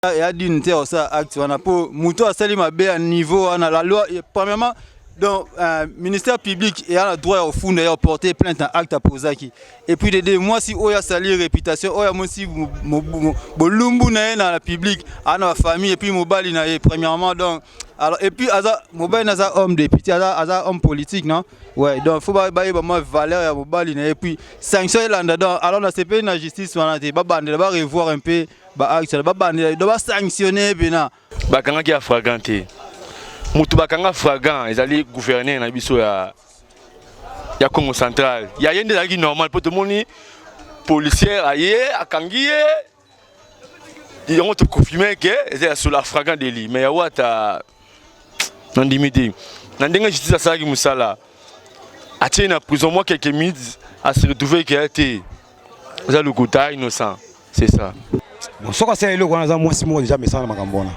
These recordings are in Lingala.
Ya dine te osala acte wana mpo moto asali mabe ya niveau wana, la loi premièrement, donc ministère public eya na droit ya kofunda, ya porter plainte na acte apozaki. Et puis de deux, mwasi oyo asali réputation oyo amonisi bolumbu na ye na public, aa na bafamille et puis mobali na ye premièrement. Donc alors, et puis aza mobali na aza homme député, aza homme politique, non? Ouais, donc faut bayeba mwa valeur ya mobali na ye, puis sanction elanda. Donc alors nasepeli na justice wana te, babandela, barevoir un peu baacte, babandela, donc basanctionne mpena. Bakangaki ya flagrant te. Moto bakanga flagrant ezali gouverneur na biso ya Congo Central. Ya ye nde ezalaki normal, mpo tomoni policière aye, akangi ye, yango toconfirme ke eza ya solo, flagrant délit. Mais ya Wata, nandimi te na ndenge justice asalaki mosala, atie na prison mwa quelques minutes, ase retrouve ke te, eza lokuta, innocent, c'est ça. Bon, soki asala eloko wana, aza mwasi moko deja mesala na makambo wana,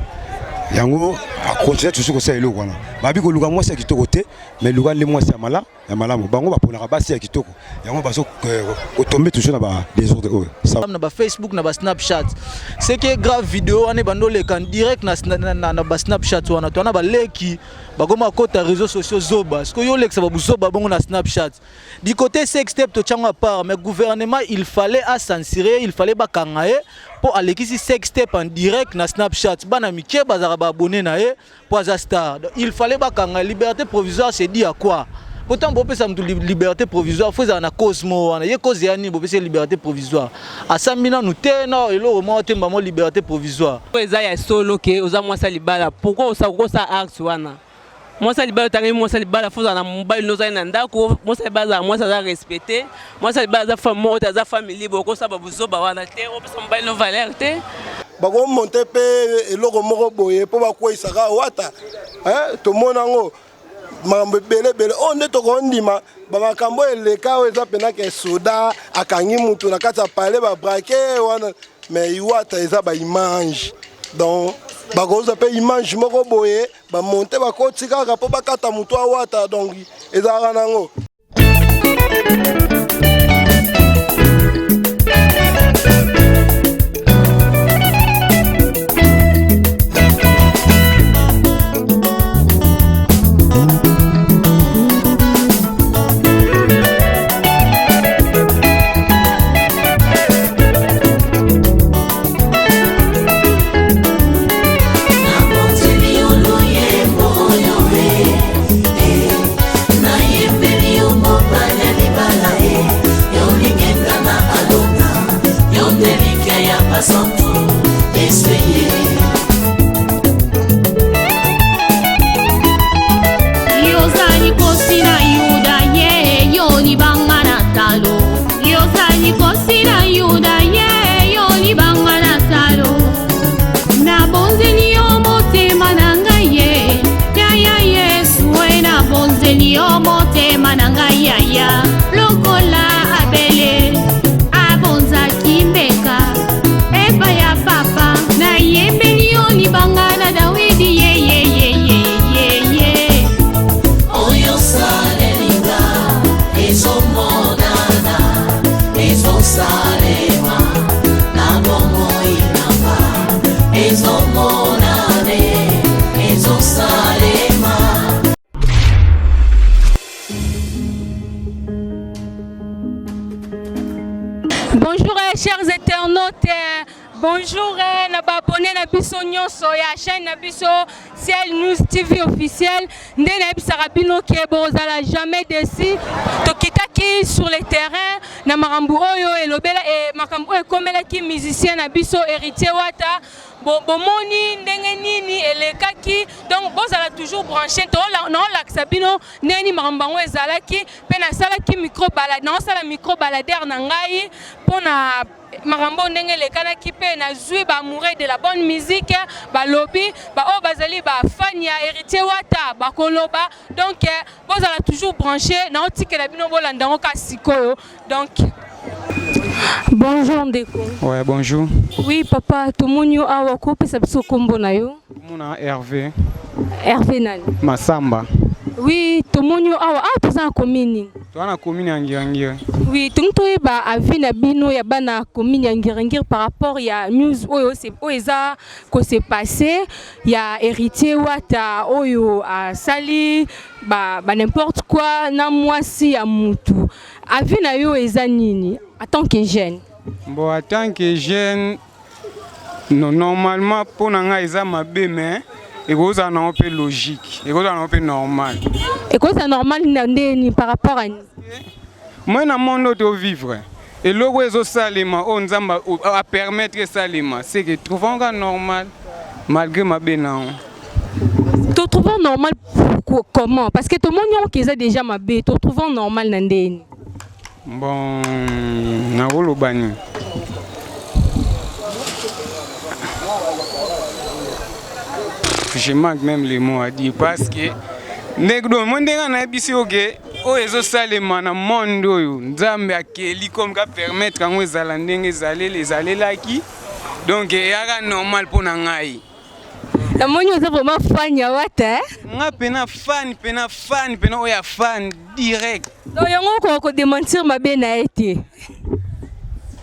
yango akontinue toujours kosala eloko wana. Babi koluka mwasi ya kitoko te, mais luka nde mwasi ya mala ya malamu. Bango baponaka basi ya kitoko, yango bazo kotombe toujours na badésordre oyo. Na bafacebook, na basnapchat, ce qui est grave, vidéo wana ebanda oleka direct na basnapchat wana. To wana baleki bakoma kota réseaux sociaux zoba, sikoyo yo olekisa babuzoba bongo na Snapchat. Du côté sextape, totiango à part, mais gouvernement, il fallait acensurer, il fallait bakanga ye mpo alekisi sextape en direct na Snapchat. Bana mike bazalaka baabonné na ye mpo aza star. Donc il fallait bakanga. Liberté provisoire, c'est dit à quoi? Pourtant bopesa motu liberté provisoire, faut ezala na cause moko wana. Ye cause ya nini bopesa ye liberté provisoire? Asambi nanu te na eloko moko te, mbamo liberté provisoire. Oyo eza ya solo ke oza mwasi ya libala, pourquoi okosa acte wana? Mwasi ya libala, otangeli mwasi ya libala, faut ozala na mobali no, ozali na ndako. Mwasi ya libala azala mwasi aza respecté, mwasi ya libala aza femme moko te, aza femme libre. Okosala babuzoba wana te, opesa mobali no valeur te. Bakomonte mpe eloko moko boye mpo bakweyisaka Wata. Tomona yango makambo ebele ebele oyo nde tokondima bamakambo eleka. Oyo eza mpenza ke soda akangi mutu na kati ya palais, babraquer wana, mais Wata eza baimage. Donc bakozwa mpe image moko boye, bamonte, bakoti kaka mpo bakata motu awata. Donc ezalaka nango. Nabonzeli yo loyembo oyo e e, nayembeli yo mobali ya libala e, yo lingenga na alona, yo nde likia ya basantu eseye. Yozali kosi na Yuda ye, yo libanga na talo. Yozali kosi na Yuda ye, yo libanga na talo. Nabonzeli yo motema na ngai ye, yaya Yesu e, nabonzeli yo motema na ngai yaya, lokola Abele abonzaki mbeka epai ya papa. Nayembeli yo libanga na Dawidi ye ye ye ye ye ye. Oyo salelinga ezomonana, ezosalema na bomoi nanga, ezomonane, ezosalema. Bonjour chers internautes, bonjour na baabonné na biso nyonso ya chaîne na biso Ciel News TV officiel. Nde nayebisaka bino ke bozala jamais déçu. Tokitaki sur le terrain na makambo oyo elobela makambo oyo ekomelaki musicien na biso Héritier Wata. Bomoni ndenge nini elekaki, donc bozala toujours branché. Naolakisa bino ndenge nini makambo yango ezalaki, mpe nasalaki micro balade, naosala micro baladeur na ngai mpona makambo ndenge elekanaki, mpe nazwi baamoureux de la bonne musique balobi, baoyo bazali bafani ya Héritier Wata bakoloba. Donc bozala toujours branché, naotikela bino bolanda yango ka sikoyo. Donc bonjour ndeko. Ouais, bonjour. Oui papa, tomoni yo awa, kopesa biso nkombo na yo? Mona Hervé. Hervé nani? Masamba. Oui, tomoni yo awa. Awa toza na commune nini? Toza na commune ya Ngiri-Ngiri. Oui, tongi toyeba avis na bino ya bana commune ya Ngiri-Ngiri par rapport ya news oyo oyo eza ko se passer ya Héritier Wata oyo asali ba, ba n'importe quoi na mwasi ya mutu. Avis na yo eza nini en tant que jeune? Bon, en tant que jeune, non, normalement mpo na ngai eza mabe, mais ekozala nango mpe logique, ekozala nango mpe normal. Ekozala normal na ndeni par rapport à nini? Moi na monde oyo tovivre, eloko ezosalema oyo Nzambe apermettre esalema, c'est que trouvons ka normal malgré mabe nango. Totrouvons normal pourquoi, comment? Parce que tomoni yango ke eza déjà mabe, totrouvons normal na ndeni? Bon, nakoloba nini? Je manque même les mots à dire parce que ndenge donc mo ndenge nayebisi yo ke oyo ezosalema na monde oyo Nzambe akeli comme ka permettre yango ezala ndenge ezaleli ezalelaki, donc eyaka normal mpo na ngai. Namoni oza vraiment fan ya Wata, eh? Nga pena fan, pena fan, pena oyo ya fan direct. Donc yango okoka kodémentir mabe na ye te?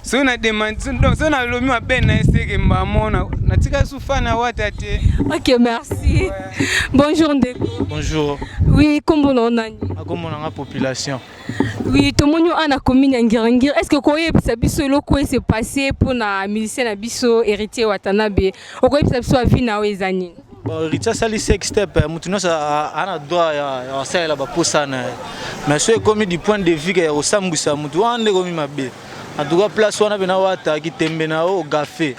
Soki na démentir, donc soki nalobi mabe na ye, seke mbamona natika su fan ya Wata te. Ok, merci. Bonjour ndeko. Bonjour. Oui, kombo na yo nani? Akombo na nga Population. Oui, tomoni yo na commune ya Ngiri-Ngiri. Est ce que koyebisa biso eloko oyo se passe mpona musicien na biso Héritier Watanabe? Okoyebisa biso avis na yo eza nini? Bon, Héritier asali sextape, motu nyonso aza na droit ya kosalela baposa na ye, mais so ekomi du point de vue ke ya kosambwisa motu wana nde ekomi mabe. En tout cas, place wana mpena Wata akitembe na yo, ogafe,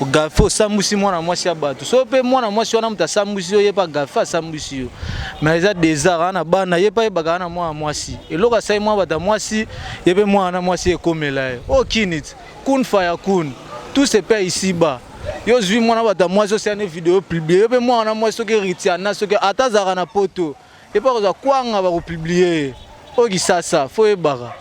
ogafe, osambwisi mwana mwasi ya bato. So mpe mwana mwasi wana moto asambwisi yo, ye mpe agafe, asambwisi yo, mais eza désart aza na bana, ye mpe ayebaka na mwana mwasi eloko asali mwana bato ya mwasi, ye mpe mwana mwasi ekomela ye oyo kini ti kun fa ya kun, tout se paie ici bas. Yo zwi mwana bato ya mwasi, osali video, publie, yo mpe mwana mwasi, soki Héritier, soki ata azalaka na poto, ye mpe akozwa kwanga, bakopublier ye oyo kisasa fo oyebaka.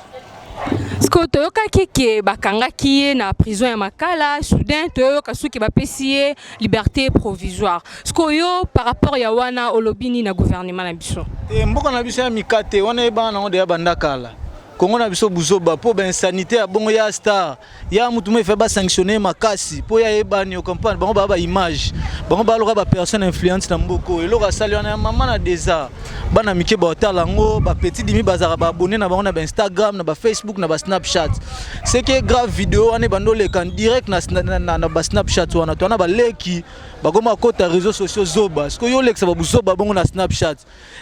Sikoyo toyokaki ke bakangaki ye na prison ya Makala, soudain toyoka soki bapesi ye liberté provisoire. Sikoyo par rapport ya wana, olobi nini na gouvernement na biso? Te, mboka na biso ya mika te wana, eyebana nango deya banda kala. Kongo na biso buzoba mpo bainsanité ya bongo ya star ya mutu mo efe basanctionne makasi mpo ya yebani, ocomprendre? Bango baa baimage, bango baloka bapersone influente na mboka oyo. Eloko asali wana ya mama na désart, bana mike baotala yango, bapetit dimi bazalaka baabonné na bango na baInstagram, na baFacebook, na baSnapchat. Ce qui est grave, video wana ebanda oleka direct na baSnapchat wana, to wana baleki bakoma kota réseaux sociaux zoba. Sikoyo yo olekisa babuzoba bongo na Snapchat.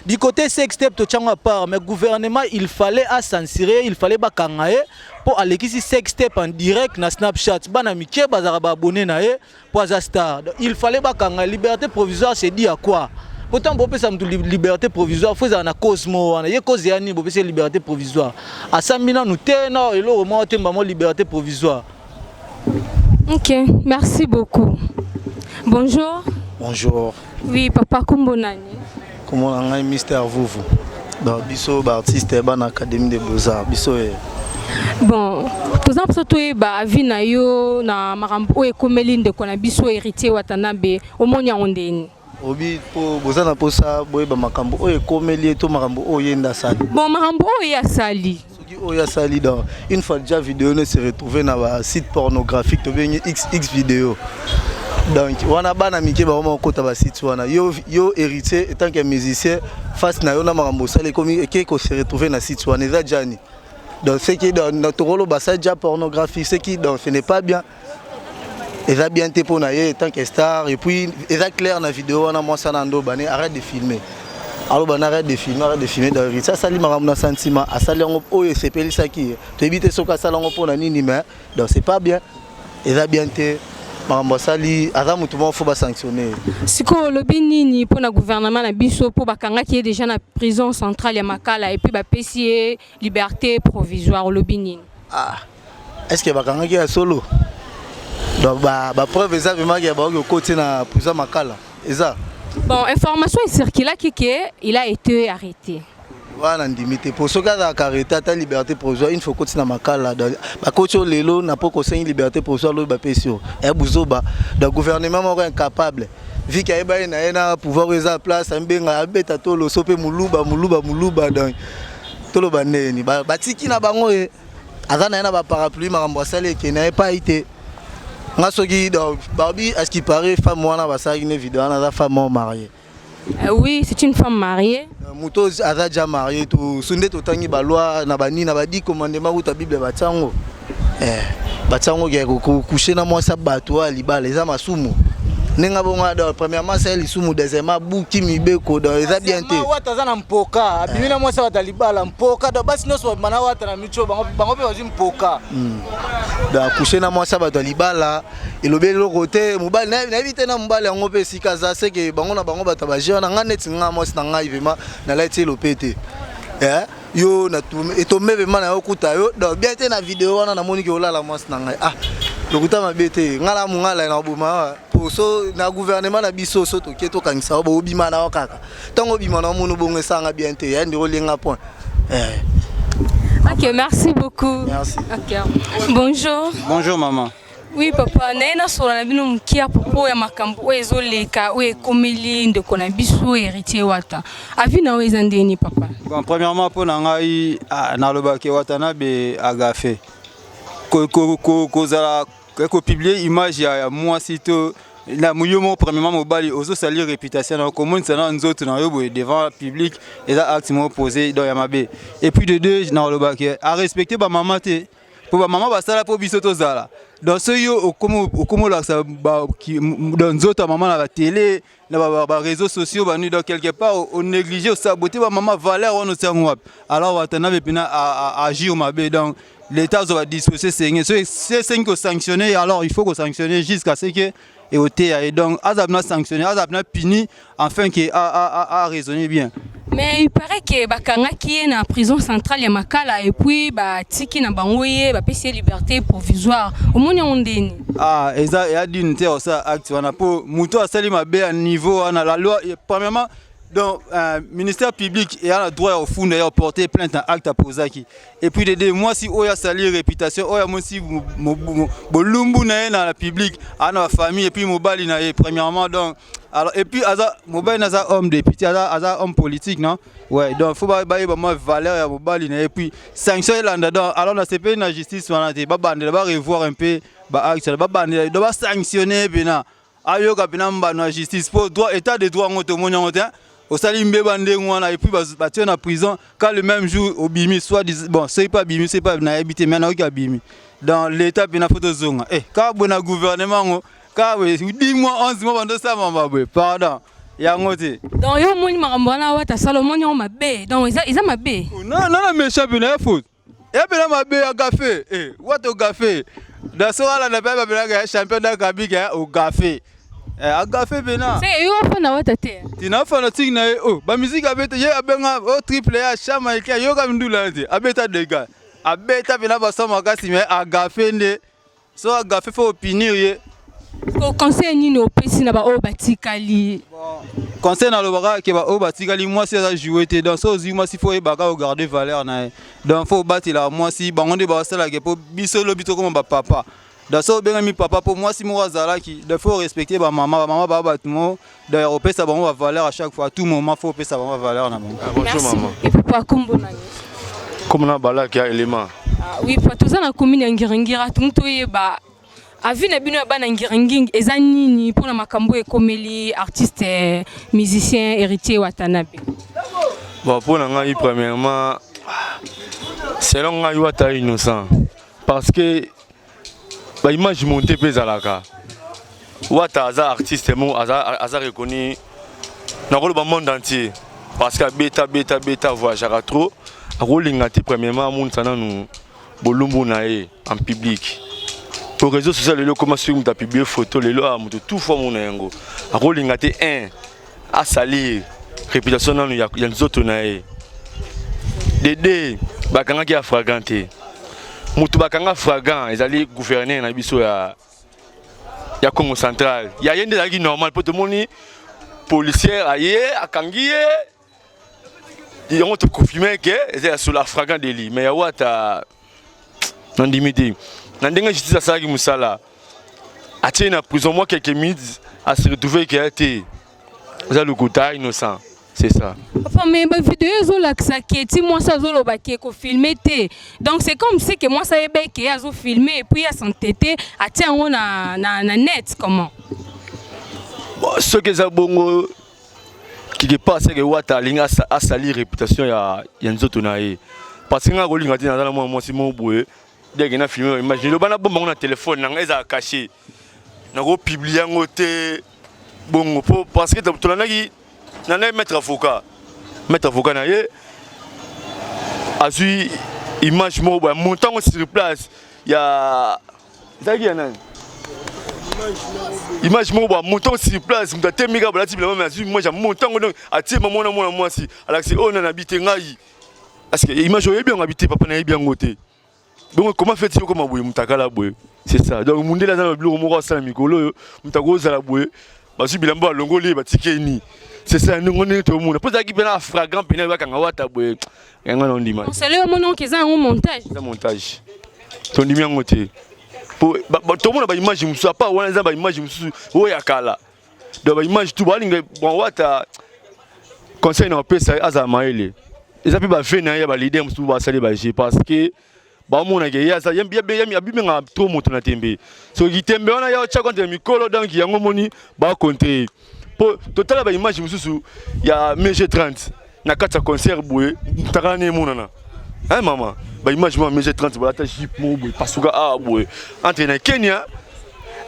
Du côté sextape, totiango à part, mais gouvernement, il fallait acensurer, il fallait bakanga ye mpo alekisi sextape en direct na Snapchat. Bana mike bazalaka baabonné na ye mpo aza star. Donc, il fallait bakanga. Liberté provisoire, c'est dit à quoi? Pourtant bopesa motu liberté provisoire, fo ezala na cause mo wana. Ye cause ya nini bopesa ye liberté provisoire? Asambi nanu te na eloko moko te, mbamo liberté provisoire. Ok, merci beaucoup. Bonjour. Bonjour. Oui, papa, kombo nani? Kombo na ngai Mister Vuvu. Donc biso baartiste bana Académie de Beaux-Arts, biso e. Bon, toza mposa toyeba avis na yo na makambo oyo ekomeli ndeko na biso Héritier Watanabe. Omoni yango ndeni? Obi po boza na posa boyeba makambo oyo ekomeli ye to makambo oyo ye nde asali? Bon, makambo oyo ye asali. Soki oyo asali, donc une fois déjà vidéo ne se retrouve na basite pornographique tobengi XX vidéo, donc wana bana mike bakoma kokota basite wana. Yo Héritier, en tant que musicien, face na yo na makambo osali ekomi eke kose retrouve na site wana, eza jani. Donc ce qui tokoloba ça déjà pornographie, ce qui donc ce n'est pas bien, eza bien te mpo na ye tant que star. Et puis eza clair na vidéo wana, mwasi wana ando bane arrête de filmer, aloba na arrête de filmer, arrête de filmer. Donc Héritier asali makambo na sentiment, asali yango oyo esepelisaki ye, toyebi te soki asali yango mpo na nini, mais donc c'est pas bien, eza bien te makambo asali. Aza motu moko fo basanctionne. Sikoyo olobi nini mpona gouvernement na biso mpo bakangaki ye déjà na prison centrale ya Makala et puis bapesi ye liberté provisoire? Olobi nini? Ah, est ce que bakangaki ya solo? Donc bapreuve eza vraiment ke baoki okoti na prison Makala eza? Bon, information ecirculaki ke il a été arrêté. Wana ndimi te, po soki azalaka arrêté, ata liberté provisoire, une fois okoti na Makala, bakoti oyo lelo na po kosengi liberté provisoire, loyo bapesi yo ya buzoba. Donc gouvernement moko incapable, vu ke ayeba ye na ye na pouvoir oyo eza place, amibenga abeta to loso mpe moluba moluba moluba. Donc toloba ndeni batiki na bango ye. Aza na ye na ba parapluie makambo asali ekende na ye epai te. Nga soki donc babi à ce qui paraît femme wana basalaki ne video wana aza femme moko mariée. Oui, c'est une femme mariée. Moto aza déjà marié to so nde totangi ba loi na banini na ba 10 commandement kuta Bible batia yango. Eh, batia yango ke coucher na mwasi ya bato ya libala eza masumu. Ndenge bongo donc premièrement c'est lisumu, deuxièmement buki mibeko, donc eza bien te. Wata aza na mpoka, abimi na mwasi wata libala mpoka, donc basi nyonso babima na wata na micho bango bango mpe bazwi mpoka. Donc coucher na mwasi ya bato ya libala elobi eloko te. Mobali nayebi te na mobali yango mpe esika aza seke bango na bango bato ya baje wana. Ngai neti nga mwasi na ngai vraiment nalati elope te. Eh, yo etombe vraiment na yo kuta yo donc bien te na video wana namoni ke olala mwasi na ngai. Ah, lokuta mabe te, ngai na mongala na oboma po so na gouvernement na biso so toke tokangisa yo boobima na yo kaka ntango obima na omoni bongo esanga bien te ya ndeko olenga point eh. Ok, merci beaucoup. Merci. Ok. Bonjour. Bonjour maman. Oui papa, naye nasola na bino moke à propos ya makambo oyo ezoleka, oyo ekomeli ndeko na biso Héritier Wata. Avis na oyo eza ndeni papa? Bon, premièrement mpo na ngai ah, nalobaki Watanabe agafe kozala kopublier image ya mwasi to na yo moko. Premièrement mobali ozosali réputation na komonisa na nzoto na yo boye devant public, eza acte moko posé donc ya mabe. Et puis de deux, nalobaki arespecte bamama te, mpo bamama basala mpo biso tozala. Donc soki yo okomi olakisa nzoto ya mama na batele, na baréseaux sociaux banui, donc quelque part onéglige, osabote bamama. Valeur wana otiango wapi? Alors Watanabe mpena agir mabe, donc l'État azwa badisposition esenge. Soki esengi kosanctionner, alors il faut kosanctionner jusqu'à ce que eoteya ye. Donc aza mpena sanctionner, aza mpena puni afin que a raisonner bien. Mais il paraît que bakangaki ye na prison centrale ya Makala et puis batiki na bango ye, bapesi ye liberté provisoire. Omoni yango ndeni? Ah, eza eya dine te osala acte wana, mpo moto asali mabe ya niveau wana, la loi premièrement, donc ministère public eya na droit ya kofunda, ya porter plainte na acte aposaki. Et puis de deux, mwasi oyo asali réputation oyo amonisi bolumbu na ye na public, aa na bafamille et puis mobali na ye premièrement. Donc alors, et puis aza mobali na aza homme député, aza homme politique, non? Ouais, donc faut bayeba mwa valeur ya mobali na ye, puis sanction elanda. Donc alors nasepeli na justice wana te, babandela barevoir un peu baacte, babandela donc basanctionne mpena, ayoka mpena mbano ya justice, po droit, état de droit yango tomoni yango te. Osali mbeba ndenge wana et puis batie na prison, ka le même jour obimi, soit bon soki mpe abimi, soki mpe nayebi te, mais nayoki abimi. Dans l'état mpena faut tozonga eh, kaka boye na gouvernement yango, kaka boye 10 mois, 11 mois bandosala boye, pardon, yango te. Donc yo omoni makambo wana Wata asala, omoni yango mabe? Donc eza mabe? Nana méchant mpena ya faute ya mpena mabe ya gafe eh, Wata ogafe da so alanda mpe babelaka ya champion dakabika ogafe eh, agafe mpena. Se yo ofanda Wata te? Tina fanatique na ye oh, bamusike abeta ye, abenga o triple ya chama eke ayoka mindula te, abeta dega, abeta mpena baso makasi, mais agafe nde so agafe faut opunir ye. Conseil nini opesi na baoyo batikali? Conseil nalobaka ke baoyo batikali, mwasi aza joue te. Donc so ozwi mwasi, faut oyebaka ogarde valeur na ye. Donc faut obatela mwasi, bango nde basalaka mpo biso lobi tokoma bapapa. Donc so obengami papa mpo mwasi moko azalaki, donc faut respecter bamama. Bamama baa bato mo, donc opesa bango bavaleur à chaque fois, à tout moment faut opesa bango bavaleur na bango. Bonjour maman. Papa, kombo nani? Kombo na Balaki ya élément. Ah, oui pa, toza na commune ya Ngiringira. Tungi toyeba avis na bino ya bana Ngiringingi eza nini mpona makambo ekomeli artiste musicien Héritier Watanabe. Bon, mpo na ngai premièrement, selon ngai Wata innocent, parce que baimage monte mpe ezalaka. Wata aza artiste mo aza reconnu nakoloba monde entier, parce que abeta beta beta, voyageaka trop. Akolinga te premièrement amonisa nanu bolumbu na ye en public po réseau social lelo ekoma, soki moto apublie photo lelo a moto tout fois mona yango. Akolinga te un asali réputation nanu ya nzoto na ye. Dede bakangaki ya flagrant te, moto bakanga flagrant ezali gouverneur na biso ya Congo Central. Ya ye nde ezalaki normal, mpo tomoni policière aye akangi ye, yango toconfirme ke eza ya solo flagrant délit. Mais ya Wata nandimi te na ndenge justice asalaki mosala, atie na prison mwa quelques minutes, ase retrouve ke te, eza lokuta, innocent. C'est ça. Papa, mais ba vidéo ezolakisa ke ti mwasi azoloba ke kofilme te. Donc c'est comme si ke mwasi ayeba ke azofilme et puis asantete atia yango na net comment? Bon, soki eza bongo, quelque part c'est que Wata alingi asali réputation ya nzoto na ye, parce que nga kolinga te naza na mwana mwasi moko boye deke na filme imagine loba na bomba yango na telefone na ngai, ezala caché, nakopublie yango te bongo po parce que tolandaki nandaki maître avocat na ye azwi image moko boye montango sur place ya ezalaki ya nani, image moko boye montango sur place, moto atemi kaka balati bilamba, mais azwi image ya montango, donc atie mama mwana mwana mwasi alakisi oyo nani abi te ngai, parce que image oyebi yango, abi te papa nayebi yango te. Donc comment fait-il okoma boye moto akala boye? C'est ça. Donc mundele aza na biloko moko asala mikolo oyo, moto akozala boye, bazwi bilamba balongoli ye batiki c'est ça. Ndenge ndenge tomona mpo ezalaki mpena flagrant mpena bakanga Wata boye, yango na ondima. Sele omoni onke eza yango montage? Eza montage, tondimi yango te po tomona baimage mosusu apa wana, eza baimage mosusu oyo ya kala. Donc baimage tout balinga. Bon, Wata, conseil na opesa, azala mayele. Eza mpe bave na ye ya baleader mosusu basali baje, parce que baomonaka ye aza abimengaka trop moto na tembe. Soki tembe wana ya otya contre mikolo, donc yango moni bakonte ye mpo totala baimage mosusu ya MG 30 na kati ya concert boye, takala ne emonana. Hein, mama, baimage moko ya MG 30 balata jupe moko boye pasuka awa boye entre na Kenya,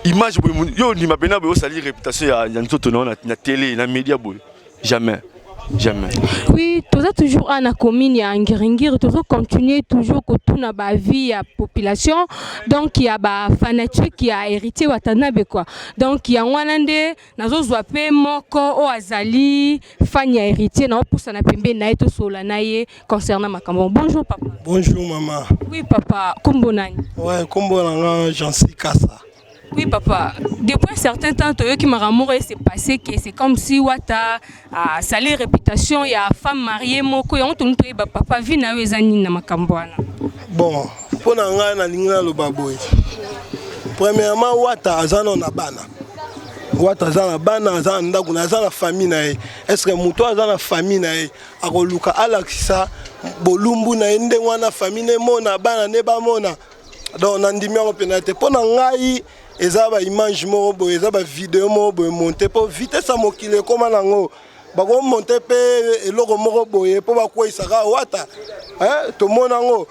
image boye yo ondima mpena boye osali réputation ya nzoto na yo na télé, na média boye? Jamais, jamais. Oui, toza toujours na commune ya Ngiringiri, tozo continuer toujours kotuna ba vie ya population, donc ya bafanatique ya Héritier Watanabe quoi. Donc yango wana nde nazozwa mpe moko oyo azali fan ya Héritier, naopusana pembeni na ye, tosola na ye concernant makambo. Bonjour papa. Bonjour maman. Oui papa, kombo nani? Ouais, kombo na nga Jansi Kassa. Oui papa, depuis un certain temps toyoki makambo moko s'est passé que c'est comme si Wata asali réputation ya femme mariée moko. Yango toni toyeba, papa, vie na yo eza nini na makambo wana? Bon, mpo na ngai nalingi naloba boye. Premièrement, Wata aza nano na bana. Wata aza na bana, aza na ndako na aza na famille na ye. Est ce que moto aza na famille na ye akoluka alakisa bolumbu na ye ndenge wana, famille na emona, bana nde bamona? Donc nandimi yango mpena te. Mpo na ngai eza baimage moko boye, eza bavideo moko boye monté, mpo vitesse ya mokili ekóma nango, bakomonte mpe eloko moko boye mpo bakweyisaka Wata. Tomona yango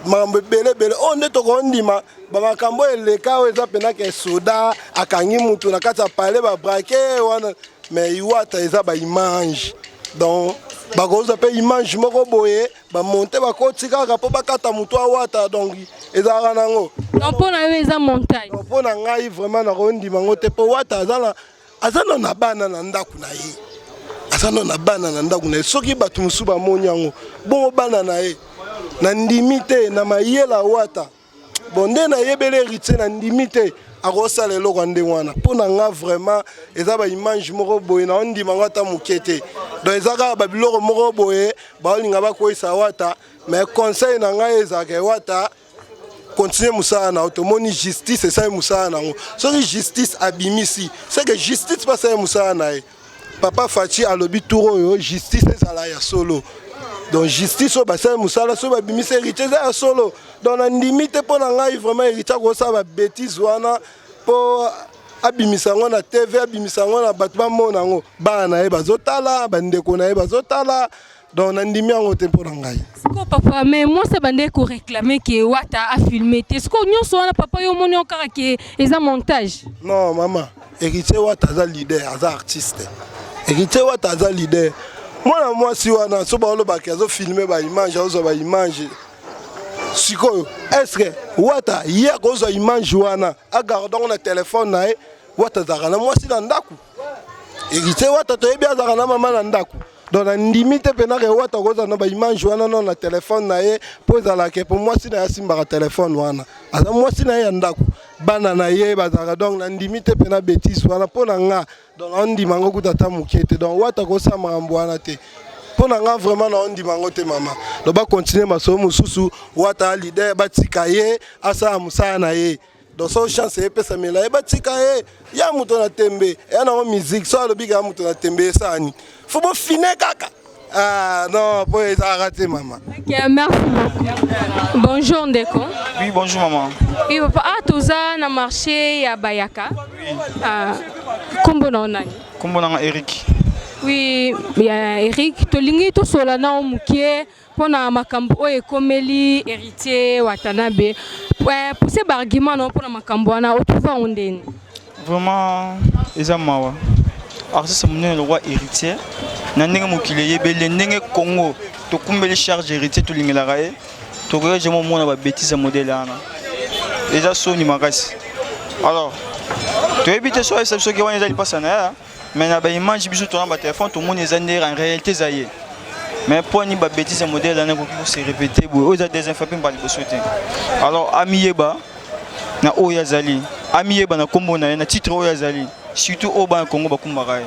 makambo ebele ebele oyo nde tokondima bamakambo eleka oyo eza mpena ke soda akangi mutu na kati ya palais, babraquer wana. Mais Wata eza baimage, donc bakozwa mpe image moko boye bamonte, bakoti kaka mpo bakata motu awata. Donc ezalaka nango. Donc mpo na yo eza montage? Mpo na ngai vraiment nakondima yango te, mpo Wata aza na na bana na ndako na ye, aza na na bana na ndako na ye. Soki bato mosusu bamoni yango bongo, bana na ye, nandimi te na mayela Wata. Bon, nde nayebeli Héritier, nandimi te akosala eloko ya ndenge wana. Mpo na nga vraiment eza baimage moko boye, na ondima yango ata moke te. Donc eza kaka babiloko moko boye baolinga bakweyisa Wata. Mais conseil na ngai ezalaka, Wata, continue mosala na yo. Tomoni justice esali mosala na yango. Soki justice abimisi, c'est que justice basali mosala na ye. Papa Faci alobi tour oyo justice ezala ya solo. Donc justice oyo basali mosala, soki babimisi Héritier, eza ya solo. Donc nandimi te. Mpo na ngai vraiment Héritier akosala babêtises wana mpo abimisa yango na TV, abimisa yango na bato bamona yango, bana na ye bazotala, bandeko na ye bazotala. Donc nandimi yango te mpo na ngai. Sikoyo papa, mais mwasi abandaki koréclame ke Wata afilme te. Sikoyo nyonso wana, papa, yo omoni yo kaka ke eza montage? Non mama, Héritier Wata aza leader, aza artiste. Héritier Wata aza leader. Mwana mwasi wana so baolobaki azofilme baimage, azozwa baimage sikoyo, est ce que Wata ye akozwa image wana, agarde yango na telefone na ye? Wata azalaka na mwasi na ndako. Héritier Wata toyebi azalaka na mama na ndako. Donc nandimi te mpena ke Wata akozala na baimage wana no na telefone na ye, mpo ezalaka mpo mwasi na ye asimbaka telefone wana, aza mwasi na ye ya ndako, bana na ye bazalaka. Donc nandimi te mpena bêtise wana. Mpo na nga, donc naondima yango kuta ata moke te. Donc Wata akosala makambo wana te. Mpo na nga vraiment naondima yango te mama. Donc bakontinue masolo mosusu. Wata leader, batika ye asala mosala na ye. Donc so chance epesamela ye, batika ye ya moto na tembe eya nango musique. So alobi kaka moto na tembe esani, fo bofine kaka. Ah non, po ezalaka te, mama. Ok, merci beaucoup. Bonjour ndeko. Oui, bonjour maman. Oui papa, ah toza na marché ya Bayaka. Ah, kombo na nani? Kombo nanga Eric. Oui, ya Eric, tolingi tosola na mokie mpona makambo oyo ekomeli Héritier Watanabe. Pousse baargument na mpona makambo wana, otrouve yango ndeni? Vraiment eza mawa. Artiste monene lokwa Héritier, na ndenge mokili eyebeli, ndenge Congo tokumbeli charge Héritier, tolingelaka ye, tokoki jamais omona babêtises ya modèle wana. Eza soni makasi. Alors toyebi te so ayesa biso ke wana eza lipasa na ye, mais na baimage biso tona batelefone tomoni eza nde en réalité eza ye. Mais mpo ani babêtises ya modèle wana ekoki kose répéter boye? Oyo eza deuxième fois mpe mbala liboso te. Alors amiyeba na oyo azali, amiyeba na nkombo na ye, na titre oyo azali, surtout oyo bana Congo bakumbaka ye,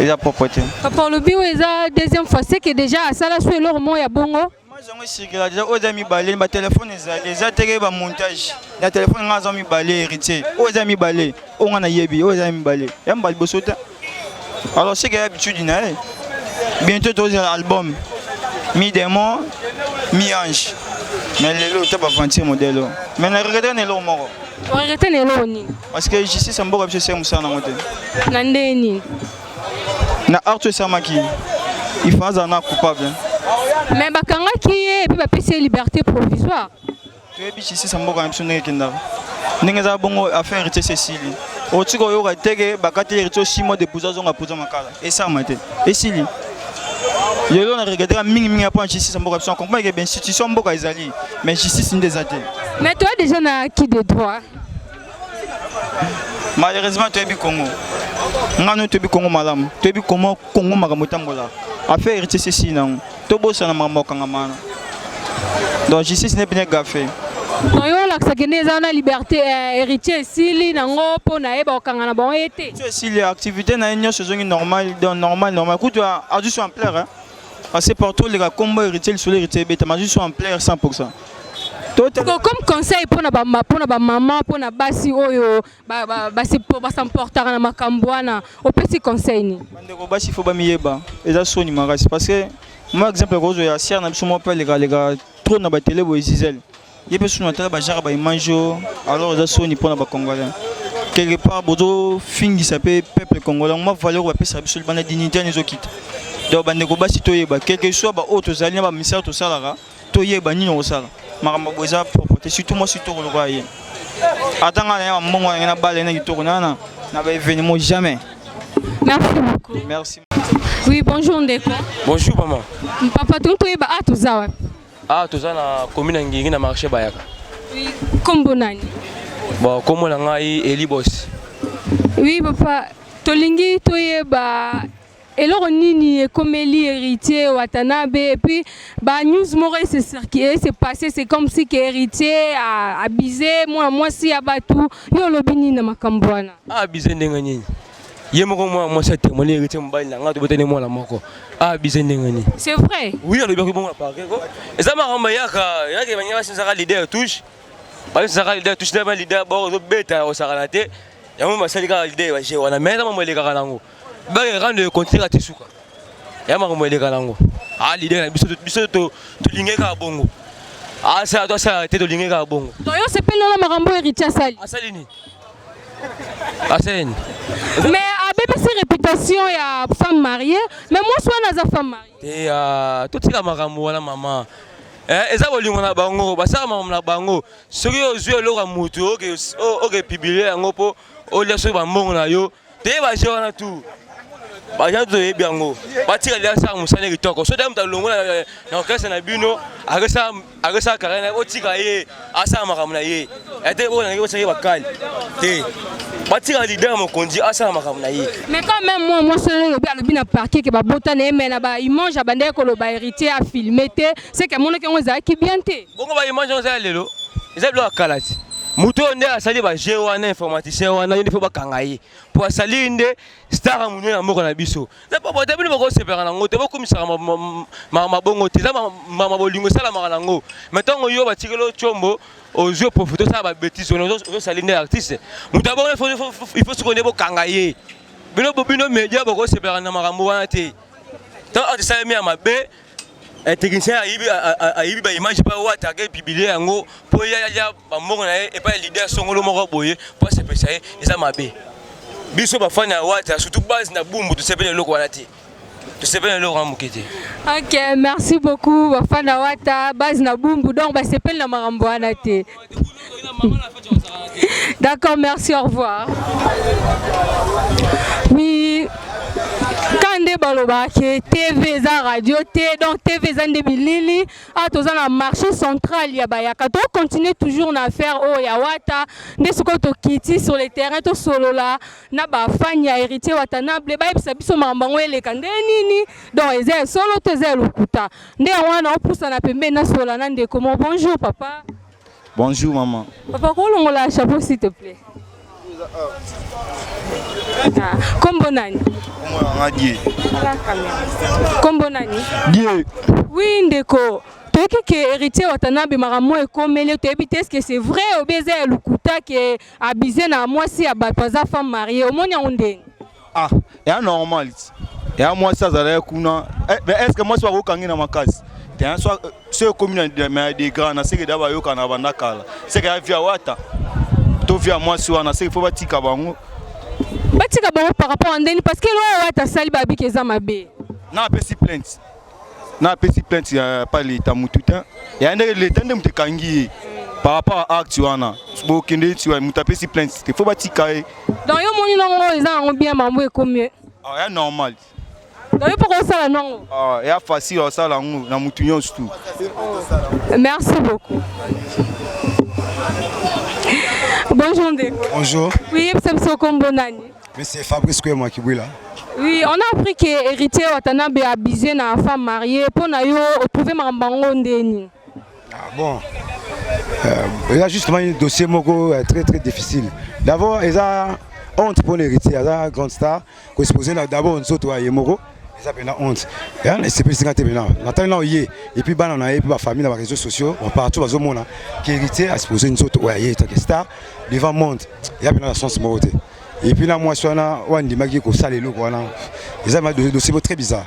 eza propre te. Papa, olobi oyo eza deuxième fois, c'est que déjà asala so eloko moko ya bongo? Image yango ecircula déjà. Oyo eza mibale, batelefone ezali, eza teke bamontage na telefone. Nga aza mibale, Héritier oyo eza mibale, oyo nga nayebi oyo eza mibale ya mbala liboso te. Alors c'est que habitude na ye, bientôt tozela album mi démon mi ange. Mais lelo ta baventure modèle oyo, mais na regrette na eloko moko. Oregrete na eloko nini? Parce que justice ya mboka biso esali mosala nango te. Na ndenge nini? Na acte oyo esalamaki, il faut azala na coupable. Mais bakangaki ye et puis bapesi ye liberté provisoire. Toyebi justice ya mboka na biso ndenge ekendaka, ndenge eza bongo. Affaire Héritier esili, otika oyoka teke bakati Héritier 6 mois de prison, azonga prison Makala, esalama te, esili. Lelo na regretteka mingimingi mpo na justice ya mboka biso. Comprendre ke bainstitution mboka ezali, mais justice nde eza te. Mais toya déjà na qui de droit. Malheureusement toyebi Congo, ngano toyebi Congo malamu, toyebi comment Congo makambo etambolaka. Affaire Héritier esili nango, tobosana makambo akangama wana. Donc justice ne bien gaffe. Donc yo olakisaki nde eza wana liberté Héritier esili nango mpo na ye, bakokanga na bango ye te. Esili, activité na ye nyonso ezongi normal, donc normal normal. Kutu azwi so ampleur, hein. Parce que partout oleka, kombo Héritier, lisolo Héritier ebetama, azwi so ampleur 100. Comme conseil mpona bamama, mpona basi oyo basamportaka na makambo wana, opesi conseil nini? Bandeko basi fo bamiyeba, eza soni makasi. Parce que moi, exemple kozwa ya siare na biso moko mpe alekaleka trop na batele boye, Zizel, ye mpe sunu atala bagenre baimage oyo. Alors eza soni mpona bacongolais. Quelque part bozofingisa mpe peuple congolais, mwa valeur bapesaka biso libanda, dignité wana ezokita. Donc bandeko basi, toyeba, quelque soit baoyo tozali na bamisala tosalaka, toyeba nini okosala. Makambo boye eza propre te, surtout mwasi kitoko lokola ye. Ata ngai na ye bambongo na ngai na bala ye na kitoko nana na baévénement, jamais. Merci beaucoup. Merci. Oui, bonjour ndeko. Bonjour maman. Papa, tongi toyeba a toza wapi? Ah, toza na commune ya Ngingi, na marché Bayaka. Oui, kombo nani? Bon, kombo na ngai Eli Boss. Oui papa, tolingi toyeba eloko nini ekomeli Héritier Watanabe. Et puis banews moko ese passé, c'est comme si ke Héritier abize mwana mwasi ya bato. Yo olobi nini na makambo wana? Abize ndenge nini? Ye moko mwana mwasi atemoli Héritier mobali na ngai, tobotani mwana moko. Abize ndenge nini? C'est vrai? Oui, alobaki bongo na parquet ko. Eza makambo eyaka yaka, bangi basinsaka leader touche, basinsaka leader touche na ba leader boko ozobeta kosakana te. Yango basali kaka leader baje wana, mais eza mambo elekaka nango, bake rendre continue ti suka ya makambo eleka nango. A leader na biso, biso tolingi kaka bongo, asala to asala te, tolingi kaka bongo. Donc yo osepeli na makambo oyo Héritier asali? Asali nini? Asali nini? Mais abebisi réputation ya femme mariée, mais mwasi wana aza femme mariée. Te, totika makambo wana mama. Eza bolingo na bango, basala makambo na bango. Soki ozwi eloko ya motu, oke publier yango mpo olia soki bambongo na yo te, baje wana tu baja, toyebi yango. Batikali asala mosala kitoko. Soki moto alongo na orchestre na bino, akesala carrière na ye, otika ye asala makambo na ye ete oyo bosaki bakali te. Batika leader mokonzi asala makambo na ye. Mais quand même moi, mwasi wana olobi, alobi na parquet ke babota na ye, mais na baimage abandaki koloba Héritier afilme te, c'est ke amonaki yango ezalaki bien te. Bongo baimage yango eza ya lelo, eza biloko ya kala ti. Moto oyo nde asali ba jeu wana, informaticien wana, ye nde faut bakanga ye po asali nde star ya monene na mboka na biso. Eza pamba te, bino bokosepelaka nango te, bokumisaka mabongo te, eza mama bolingo esalamaka nango. Mais ntango yo batikeli yo tshombo, ozwi oprofite osala ba bêtise wana, ozosali nde artiste. Moto ya bongo il faut sikoyo nde bokanga ye. Bino bino media bokosepelaka na makambo wana te. Ntango acte esalemi ya mabe, technicien ayibi ayibi ba image pa wata ake publier yango po ya ya ba mbongo na ye epai ya leader songolo moko boye po asepelisa ye, eza mabe. Biso ba fan ya wata surtout base na Bumbu tosepeli eloko wana te, tosepeli eloko wana moke te. Ok, merci beaucoup ba fan ya wata base na Bumbu, donc basepeli na makambo wana te. D'accord, merci, au revoir. Oui, quand nde balobaka ke TV eza radio te, donc TV eza nde bilili. Awa toza na marché central ya Bayaka, to continuer toujours na affaire oyo ya Wata. Nde sikoyo tokiti sur le terrain, tosolola na bafani ya Héritier Watanabe, bayebisa biso makambo yango eleka nde nini, donc eza ya solo to eza ya lokuta. Nde yango wana opusana pembeni, nasolola na ndeko mo. Bonjour papa. Bonjour maman. Papa, kolongola chapeau s'il te plaît. Ah, kombo nani? Nga Die. Kombo nani? Die. Oui ndeko, toyoki ke Héritier Watanabe makambo ekomeli, toyebi te est-ce que c'est vrai ou bien eza ya lokuta ke abuse na mwasi ya bato, aza femme mariée, omoni yango ndenge? Ah, ya normal. Ya mwasi azalaki kuna. Eh, mais est-ce que mwasi bakokangi na makasi? Te so so ekomi na degré na seke da bayoka na banda kala. Seke ya via wata. To via mwasi wana seke faut batika bango. Batika bango par rapport à ndeni? Parce que lo wata asali, babiki eza mabe. Na apesi plainte. Na apesi plainte ya pa leta mutu te. Ya nde leta nde mutu ekangi ye. Par rapport à acte wana, bokende ti mutu apesi plainte te, faut batika ye. Donc yo moni nango eza yango bien, mambo ekomi? Ah, ya normal. Donc yo mpo kosala nango? Ah, ya facile osala yango na mutu nyonso tu. Merci beaucoup. Bonjour ndeko. Bonjour. Oui, yebisa biso kombo nani? Monsieur Fabrice Kwema Kibwila. Oui, on a appris que Héritier Watanabe a abusé na femme mariée. Mpo na yo, otrouve makambo yango ndeni? Ah bon. Il y a justement un dossier moko très très difficile. D'abord, il y a honte pour l'héritier, il y a grande star, ko exposer d'abord nzoto ya ye moko. Eza pena honte. Ya na sepelisi nga te pena. Natali na ye et puis bana na ye puis ba famille na ba réseaux sociaux, partout bazomona que héritier a exposé nzoto ya ye tant que star devant monde. Ya pena na sens moko te. Et puis na mwasi wana oyo andimaki kosala eloko wana, eza ma dossier moko très bizarre.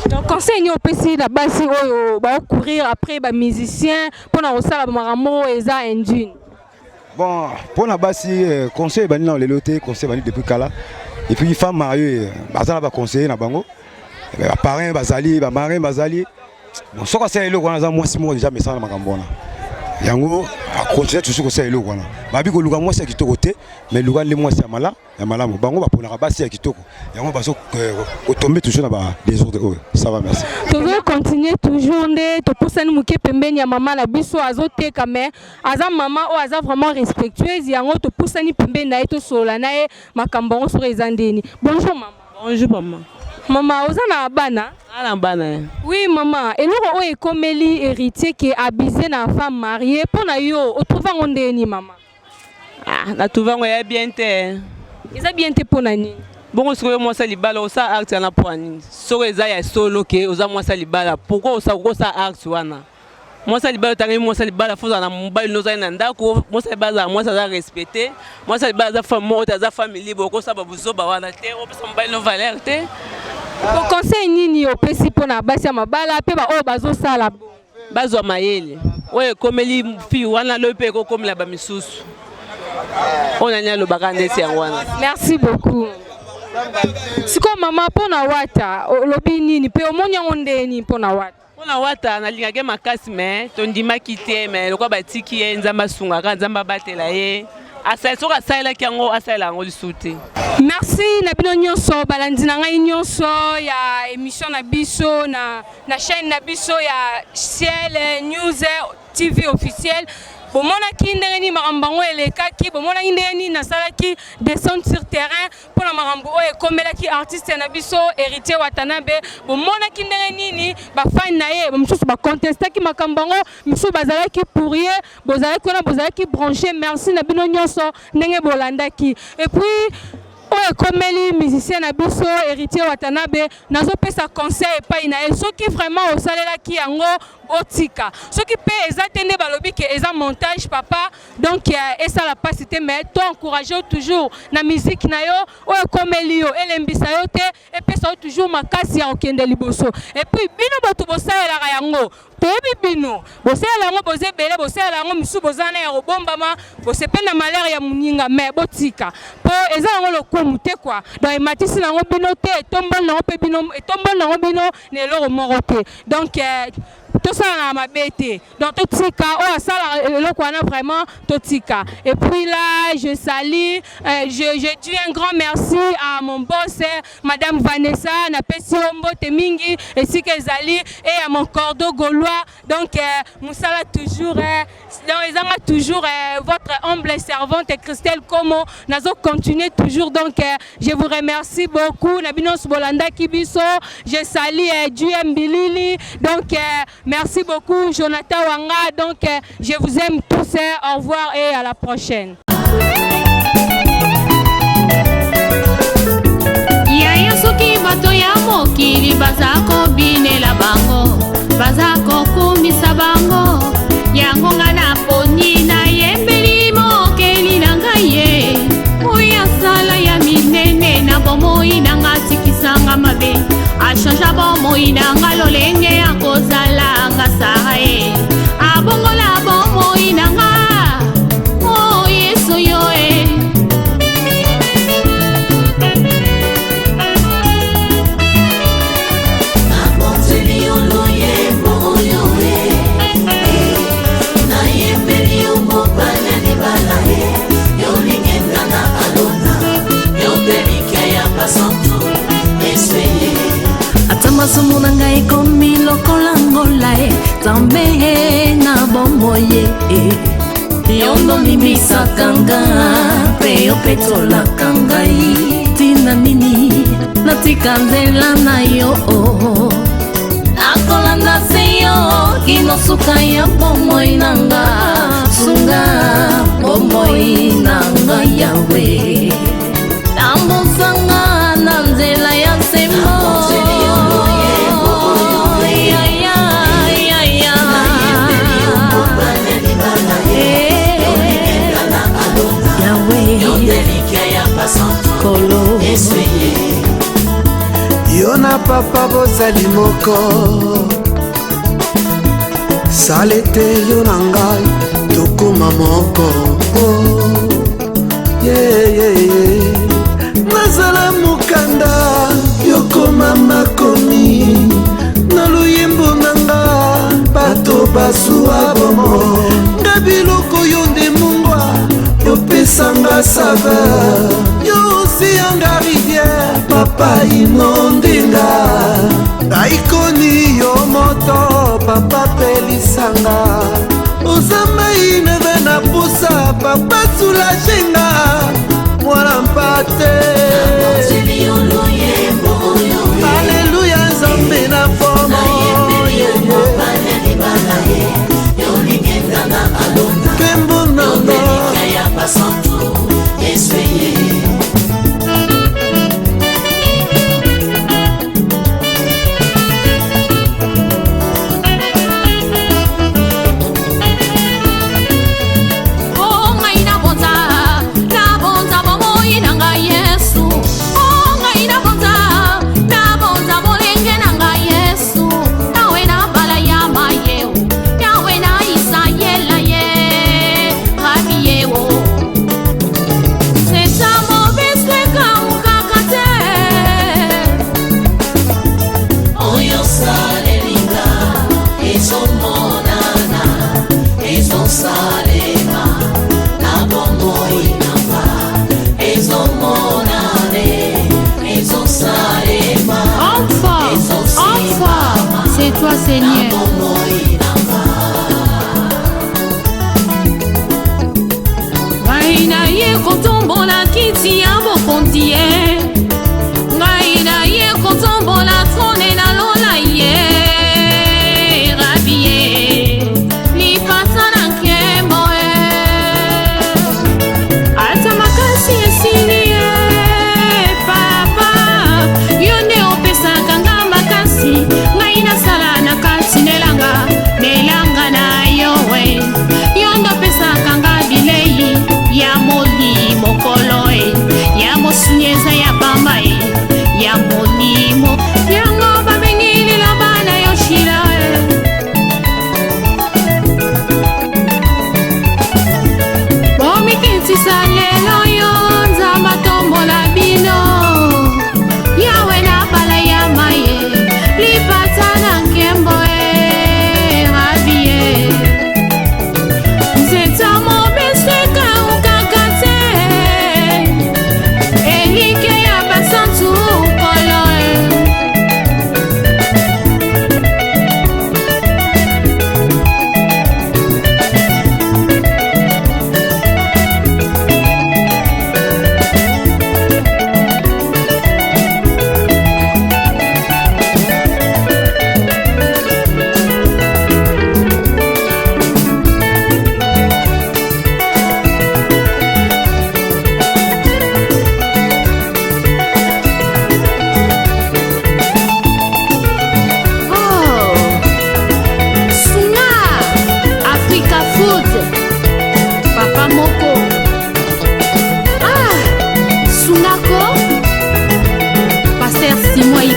Donc conseil nini opesi na basi oyo baocourir après bamusicien mpona kosala bamakambo oyo eza indigne? Bon, mpona basi, conseil ebandi na lelo te, conseil ebandi depuis kala. Et puis femme mariée baza na baconseiller na bango, baparrain bazali, bamarrain bazali. Bon, soki asala eloko wana, aza mwasi moko déjà mesana na makambo wana, yango akontinue toujours kosala eloko wana. Babi koluka mwasi ya kitoko te, mais luka nde mwasi ya mala ya malamu. Bango baponaka basi ya kitoko, yango bazo kotombe toujours na ba désordre oyo. Ça va, merci. Tozo continuer toujours, nde topusani moke pembeni ya mama na biso azoteka, mais aza mama oyo aza vraiment respectueuse, yango topusani pembeni na ye, tosolola na ye makambo yango soki eza ndeni. Bonjour mama. Bonjour mama. Mama, oza na bana? Ana bana. Oui mama, eloko oyo ekomeli Héritier ke abuse na femme mariée, mpo na yo otrouve yango ndeni mama? Ah, natrouve yango ya bien te. Eza bien te mpo na nini? Bongo sikoyo mwasi ya libala osala acte wana mpo ya nini? Soki eza ya solo ke oza mwasi ya libala, pourquoi okosala acte wana? Mwasi ya libala, otangeli mwasi ya libala, faut ozala na mobali no ozali na ndako. Mwasi ya libala azala mwasi aza respecté, mwasi ya libala aza femme moko te, aza femme libre. Okosala babuzoba wana te, opesa mobali no valeur te. Ko conseil nini opesi mpona basi ya mabala mpe baoyo bazosala? Bazwa mayele. Oyo ekomeli fille wana, lobi mpe ekokomela bamisusu. Oyo nani alobaka ndeti yango wana. Merci beaucoup. Sikoyo mama, mpona Wata olobi nini mpe omoni yango ndeni mpona Wata? Mpona Wata, nalingaki makasi, me tondimaki te, me lokola batiki ye, Nzambe asungaka, Nzambe abatela ye. Soki asalelaki yango, asalela yango lisusu te. Merci na bino nyonso balandi na ngai nyonso ya émission na biso na chaîne na biso ya Ciel News TV officiel. Bomonaki ndenge nini makambo yango elekaki, bomonaki ndenge nini nasalaki descente sur terrain mpo na makambo oyo ekomelaki artiste na biso Héritier Watanabe. Bomonaki ndenge nini bafani na ye mosusu bacontestaki makambo yango, misusu bazalaki pour ye. Bozalaki wana, bozalaki branché. Merci na bino nyonso ndenge bolandaki. Et puis oyo ekomeli musicien na biso Héritier Watanabe, nazopesa conseil epai na ye: soki vraiment osalelaki yango, otika. Soki mpe eza te nde balobi ke eza montage, papa, donc esala mpasi te, mais to encourage toujours na musique na yo. Oyo ekomeli yo elembisa yo te, epesa yo toujours makasi ya kokende liboso. Et puis bino bato bosalelaka yango, toyebi bino bosalela yango, boza ebele bosalela yango, misusu boza na ya kobombama, bosepeli na malheur ya moninga, mais botika, mpo eza yango lokumu te quoi. Donc ematisi nango bino te, etomboli nango mpe bino, etomboli nango bino na eloko moko te. Donc tosala na mabe te, donc totika. Oyo asalaka eloko wana, vraiment totika. Et puis là, je salue, je dis un grand merci à mon boss, madame Vanessa, napesi yo mbote mingi esika ezali, et à mon cordeau gaulois. Donc mosala toujours, donc ezanga toujours, votre humble servante Christelle Como, nazo continuer toujours. Donc je vous remercie beaucoup na bino nyonso bolandaki biso. Je salue Diem Bilili, donc merci beaucoup Jonathan Wanga. Donc je vous aime tous, au revoir et à la prochaine. Yaya, soki bato ya mokili baza kobinela bango, baza kokumisa bango, yango nga naponi nayembeli mokeli na ngai ye oyo asala ya minene na bomoi na nga, atikisanga mabe, achangea bomoi na nga, lolenge ya kozala nga sara ye abongola bomoi na nga o Yesu yo e. Nabonzeli yo loyembo oyo e, nayembeli yo mobali ya libala e, yolingenga na alona yo mpe mike ya basantu esweye. Ata masumu na ngai ekomi lokola ngola e, Nzambe na bomoi e, yo ndolimbisaka nga mpe opetolaka ngai. Ntina nini natika nzela na yo? Nakolanda se yo kino suka ya bomoi na nga. Sunga bomoi na nga, Yawe, tambusanga na nzela ya sembo. Ya, ya, ya, ya. Mobali ya libala e, yolingenga na alona Yawe, yo nde like ya basantu Kolo esweye. Yo na papa bozali moko, sala ete yo na ngai tokóma moko. Oh, yeah, yeah, yeah. Nazala mokanda, yokoma makomi na loyembo na nga, bato bazwa bomo nga biloko. Yo nde mungwa, yopesanga saveur, yo osianga rivière, papa inondinga aikoni yo moto, papa pelisanga, oza mai naza na pusa, papa soulage nga, mwana mpate. Nabonzeli yo loyembo oyo e, Aleluya, Nzambe na fomo. Nayembeli yo mobali ya libala e, yolingenga na alona Nkembo yo nde nanga like ya basantu esweye. O ngai nabonza, nabonza bomoi na ngai Yesu. O ngai nabonza, nabonza bolenge na ngai Yesu. Yawe na Balayama yeo, Yawe na Isayela ye, Rabi yeo. Sesamo besweka mukaka te. Oyo osalelinga ezomonana, ezosalema na bomoi nanga, ezomonane, ezosalema. Homme fort, homme fort, c'est toi, Seigneur. Bomoi nanga. kiti ya bokonzi ye ngai na ye kotombola trone na lola ye rabi ye lipasa na nkembo ye ata makasi esili ye papa yo nde opesaka nga makasi ngai nasala na kati nelanga nelanga na yo we yo nde opesaka nga bilei ya molimo kolo e ya mosuni eza ya pamba e ya molimo yango babengi liloba na yo shila e bomikitisa lelo yo nzambe atombola bino yawe na bala ya maye lipata na nkembo e rabi e nzeta mobesu ekaukaka te elike ya basantu kolo e Oh, Sunga Africa Food Papa Moko Ah, Sungako Pasteur Simon